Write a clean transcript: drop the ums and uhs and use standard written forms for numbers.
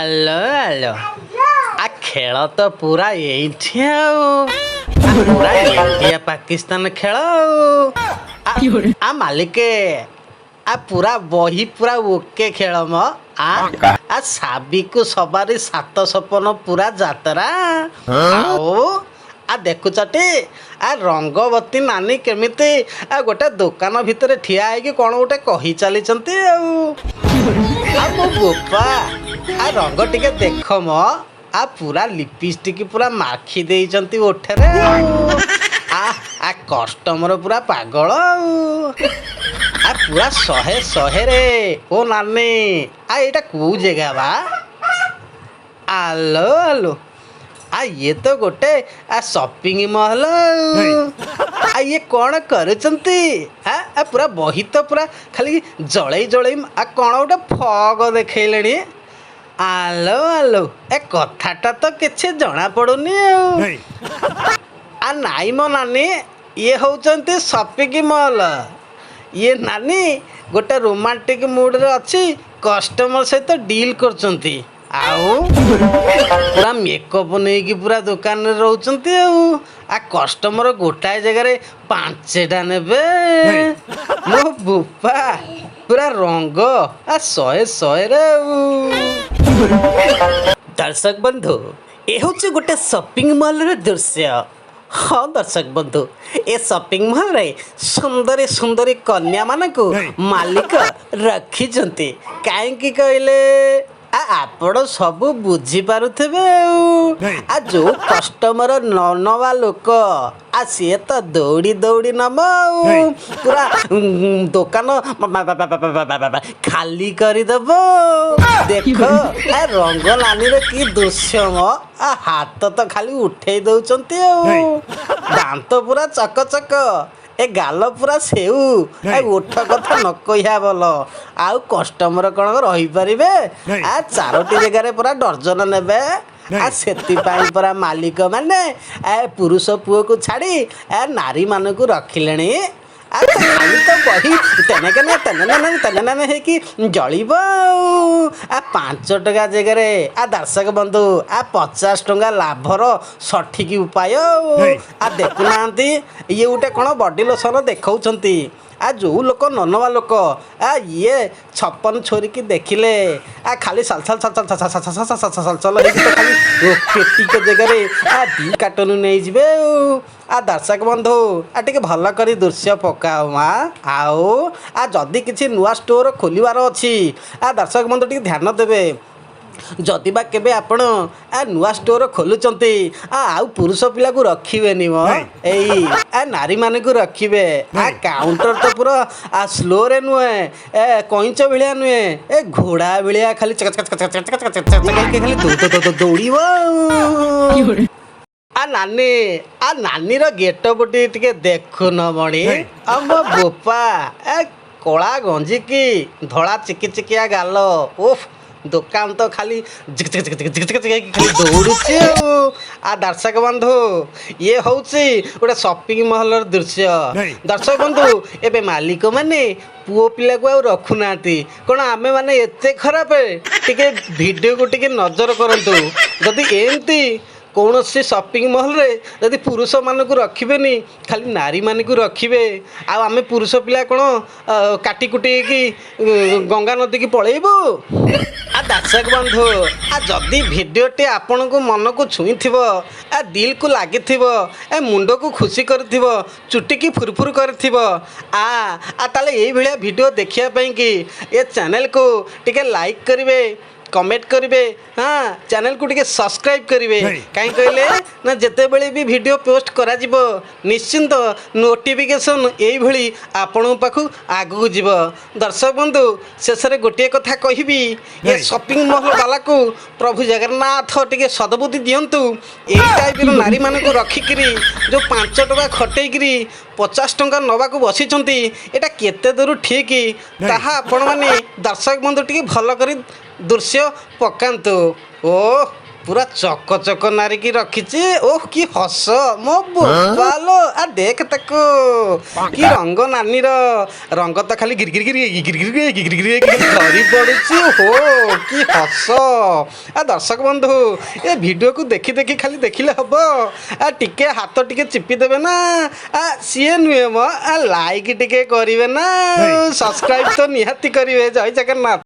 ଆଲୋ ଆଲୋ, ଆ ଖେଳ ତ ପୁରା ଏଇଠି ଆଉ ଆ ପୁରା ଇଣ୍ଡିଆ ପାକିସ୍ତାନ ଖେଳ ଆଉ ଆ ମାଲିକେ, ଆ ପୁରା ବହି ପୁରା ଓକେ ଖେଳ ମ। ଆ ଆ ସାବିକୁ ସବାରି ସାତ ସପନ ପୁରା ଯାତ୍ରା। ଆଉ ଆ ଦେଖୁଛଟି, ଆ ରଙ୍ଗବତୀ ନାନୀ କେମିତି ଆ ଗୋଟେ ଦୋକାନ ଭିତରେ ଠିଆ ହେଇକି କ'ଣ ଗୋଟେ କହି ଚାଲିଛନ୍ତି। ଆଉ ଆଉ ମୋ ବୋପା, ଆ ରଙ୍ଗ ଟିକେ ଦେଖ ମ। ଆ ପୁରା ଲିପିଷ୍ଟିକ୍ ପୁରା ମାଖି ଦେଇଛନ୍ତି ଓଠରେ। ଆଉ ଆ ଆ କଷ୍ଟମର ପୁରା ପାଗଳ। ଆଉ ଆ ପୁରା ଶହେ ଶହେରେ। ଓ ନାନୀ, ଆ ଏଇଟା କୋଉ ଜାଗା ବା? ଆଲୋ ଆଲୋ, ଆ ଇଏ ତ ଗୋଟେ ଆ ସପିଂ ମହଲ। ଆଉ ଆ ଇଏ କ'ଣ କରୁଛନ୍ତି? ଆ ପୁରା ବହି ତ ପୁରା ଖାଲି ଜଳେଇ ଜଳେଇ ଆ କ'ଣ ଗୋଟେ ଫଗ ଦେଖେଇଲେଣି। ଆଲୋ ଆଲୋ, ଏ କଥାଟା ତ କିଛି ଜଣା ପଡ଼ୁନି। ଆଉ ଆ ନାଇଁ ମୋ ନାନୀ, ଇଏ ହେଉଛନ୍ତି ସପିଂ ମଲ୍। ଇଏ ନାନୀ ଗୋଟେ ରୋମାଣ୍ଟିକ୍ ମୁଡ଼ରେ ଅଛି, କଷ୍ଟମର ସହିତ ଡିଲ୍ କରୁଛନ୍ତି ଆଉ ପୁରା ମେକଅପ୍ ନେଇକି ପୁରା ଦୋକାନରେ ରହୁଛନ୍ତି। ଆଉ ଆ କଷ୍ଟମର ଗୋଟାଏ ଜାଗାରେ 5ଟା ନେବେ। ମୋ ବୋପା, ପୁରା ରଙ୍ଗ ଆ ଶହେ ଶହେରେ। ଆଉ ଦର୍ଶକ ବନ୍ଧୁ, ଏ ହେଉଛି ଗୋଟେ ସପିଂ ମଲ୍ର ଦୃଶ୍ୟ। ହଁ ଦର୍ଶକ ବନ୍ଧୁ, ଏ ସପିଂ ମଲ୍ରେ ସୁନ୍ଦରୀ ସୁନ୍ଦରୀ କନ୍ୟାମାନଙ୍କୁ ମାଲିକ ରଖିଛନ୍ତି। କାହିଁକି କହିଲେ ଆ ଆପଣ ସବୁ ବୁଝିପାରୁଥିବେ। ଆଉ ଆ ଯୋଉ କଷ୍ଟମର ନ ନବା ଲୋକ, ଆ ସିଏ ତ ଦୌଡ଼ି ଦୌଡ଼ି ନବ ଆଉ ପୁରା ଦୋକାନ ଖାଲି କରିଦେବ। ଦେଖ, ଆ ରଙ୍ଗ ନାନୀର କି ଦୃଶ୍ୟ ମ! ଆ ହାତ ତ ଖାଲି ଉଠେଇ ଦଉଛନ୍ତି ଆଉ ଦାନ୍ତ ପୁରା ଚକ ଚକ, ଏ ଗାଲ ପୁରା ସେଉ, ଏ ଓଠ କଥା ନ କହିବା ଭଲ। ଆଉ କଷ୍ଟମର କ'ଣ ରହିପାରିବେ? ଆ ଚାରୋଟି ଜାଗାରେ ପୁରା ଡର୍ଜନ ନେବେ। ଆ ସେଥିପାଇଁ ପରା ମାଲିକ ମାନେ ଏ ପୁରୁଷ ପୁଅକୁ ଛାଡ଼ି ଏ ନାରୀମାନଙ୍କୁ ରଖିଲେଣି। ଆ ଖାଲି ତ ବହି ତେନେ କେନେ ତେନେ ନେନେ ତେନେ ନେନେ ହେଇକି ଜଳିବ। ଆଉ ଆ 5 ଟଙ୍କା ଜାଗାରେ ଆ ଦର୍ଶକ ବନ୍ଧୁ, ଆ 50 ଟଙ୍କା ଲାଭର ସଠିକ ଉପାୟ। ଆଉ ଆ ଦେଖୁନାହାନ୍ତି, ଇଏ ଗୋଟେ କ'ଣ ବଡି ଲୋସନ ଦେଖାଉଛନ୍ତି। ଆ ଯୋଉ ଲୋକ ନ ନବା ଲୋକ, ଆ ଇଏ 56 ଛୋରିକି ଦେଖିଲେ ଆ ଖାଲି ସଲ ସଲ ସଲ ସଲ ସଲ ସଲ ସଲ ସଲ ସଲ ସଲ ହେଇକି ତ ଖାଲି ପେଟିକ ଜାଗାରେ ଆ ଦି କାର୍ଟନ ନେଇଯିବେ। ଆଉ ଆ ଦର୍ଶକ ବନ୍ଧୁ, ଆ ଟିକେ ଭଲ କରି ଦୃଶ୍ୟ ପକାଅ ମା। ଆଉ ଆ ଯଦି କିଛି ନୂଆ ଷ୍ଟୋର ଖୋଲିବାର ଅଛି, ଆ ଦର୍ଶକ ବନ୍ଧୁ ଟିକେ ଧ୍ୟାନ ଦେବେ। ଯଦି ବା କେବେ ଆପଣ ଆ ନୂଆ ଷ୍ଟୋର ଖୋଲୁଛନ୍ତି, ଆ ଆଉ ପୁରୁଷ ପିଲାକୁ ରଖିବେନି ମ, ଏଇ ଆ ନାରୀମାନଙ୍କୁ ରଖିବେ। ଆ କାଉଣ୍ଟର ତ ପୁରା ଆ ସ୍ଲୋରେ ନୁହେଁ, ଏ କଇଁଚ ଭଳିଆ ନୁହେଁ, ଏ ଘୋଡ଼ା ଭଳିଆ ଖାଲି ଚକ ଚକ ଚକ ଚକ ଚକ ଚକ ଚକ ହେଇକି ଖାଲି ଦୌଡ଼ିବ। ଆଉ ଆ ନାନୀ, ଆ ନାନୀର ଗେଟଅପ୍ ଟିକେ ଦେଖୁନ ମଣି। ଆଉ ମୋ ବୋପା, ଏ କଳା ଗଞ୍ଜିକି ଧଳା ଚିକି ଚିକିଆ ଗାଲ, ଓଫ, ଦୋକାନ ତ ଖାଲି ଝିକ ଝିକ ଝିକ ଝିକ ଝିକ ଝିକ ହେଇକି ଖାଲି ଦୌଡ଼ୁଛି। ଆଉ ଆ ଦର୍ଶକ ବନ୍ଧୁ, ଇଏ ହେଉଛି ଗୋଟେ ସପିଂ ମହଲର ଦୃଶ୍ୟ। ଦର୍ଶକ ବନ୍ଧୁ, ଏବେ ମାଲିକମାନେ ପୁଅ ପିଲାକୁ ଆଉ ରଖୁନାହାନ୍ତି। କ'ଣ ଆମେମାନେ ଏତେ ଖରାପ? ଟିକେ ଭିଡ଼ିଓକୁ ଟିକେ ନଜର କରନ୍ତୁ। ଯଦି ଏମିତି କୌଣସି ସପିଂ ମହଲରେ ଯଦି ପୁରୁଷମାନଙ୍କୁ ରଖିବେନି, ଖାଲି ନାରୀମାନଙ୍କୁ ରଖିବେ, ଆଉ ଆମେ ପୁରୁଷ ପିଲା କ'ଣ କାଟି କୁଟିକି ଗଙ୍ଗା ନଦୀକି ପଳେଇବୁ? ଆ ଦର୍ଶକ ବନ୍ଧୁ, ଆ ଯଦି ଭିଡ଼ିଓଟି ଆପଣଙ୍କୁ ମନକୁ ଛୁଇଁଥିବ, ଆ ଦିଲକୁ ଲାଗିଥିବ, ଏ ମୁଣ୍ଡକୁ ଖୁସି କରିଥିବ, ଚୁଟିକି ଫୁରଫୁର କରିଥିବ, ଆ ଆ ତାହେଲେ ଏଇଭଳିଆ ଭିଡ଼ିଓ ଦେଖିବା ପାଇଁକି ଏ ଚ୍ୟାନେଲକୁ ଟିକେ ଲାଇକ୍ କରିବେ, କମେଣ୍ଟ କରିବେ, ହଁ, ଚ୍ୟାନେଲକୁ ଟିକେ ସବସ୍କ୍ରାଇବ୍ କରିବେ। କାହିଁ କହିଲେ ନା ଯେତେବେଳେ ବି ଭିଡ଼ିଓ ପୋଷ୍ଟ କରାଯିବ, ନିଶ୍ଚିନ୍ତ ନୋଟିଫିକେସନ୍ ଏଇଭଳି ଆପଣଙ୍କ ପାଖକୁ ଆଗକୁ ଯିବ। ଦର୍ଶକ ବନ୍ଧୁ, ଶେଷରେ ଗୋଟିଏ କଥା କହିବି, ଏ ସପିଂ ମହଲ ବାଲାକୁ ପ୍ରଭୁ ଜଗନ୍ନାଥ ଟିକେ ସଦବୁଦ୍ଧି ଦିଅନ୍ତୁ। ଏଇ ଟାଇପ୍ର ନାରୀମାନଙ୍କୁ ରଖିକିରି ଯେଉଁ 5 ଟଙ୍କା ଖଟେଇକିରି 50 ଟଙ୍କା ନେବାକୁ ବସିଛନ୍ତି, ଏଇଟା କେତେ ଦୂର ଠିକ୍, ତାହା ଆପଣମାନେ ଦର୍ଶକ ବନ୍ଧୁ ଟିକେ ଭଲ କରି ଦୃଶ୍ୟ ପକାନ୍ତୁ। ଓ। ପୁରା ଚକ ଚକ ନାରିକି ରଖିଛି। ଓହ, କି ହସ ମୋ ବୋପାଲୋ! ଆ ଦେଖ ତାକୁ, କି ରଙ୍ଗ ନାନୀର! ରଙ୍ଗ ତ ଖାଲି ଗିରି ଗିରି ଗିରି ଗିରି ଗିରି ଗିରି ଗିରି ଗିରି ଝରି ପଡୁଛି। ହୋ, କି ହସ! ଆ ଦର୍ଶକ ବନ୍ଧୁ, ଏ ଭିଡ଼ିଓକୁ ଦେଖି ଦେଖି ଖାଲି ଦେଖିଲେ ହବ? ଆ ଟିକେ ହାତ ଟିକେ ଚିପି ଦେବେ ନା। ଆ ସିଏ ନୁହେଁ ମ, ଆ ଲାଇକ୍ ଟିକେ କରିବେ ନା, ସବସ୍କ୍ରାଇବ୍ ତ ନିହାତି କରିବେ। ଜୟ ଜଗନ୍ନାଥ।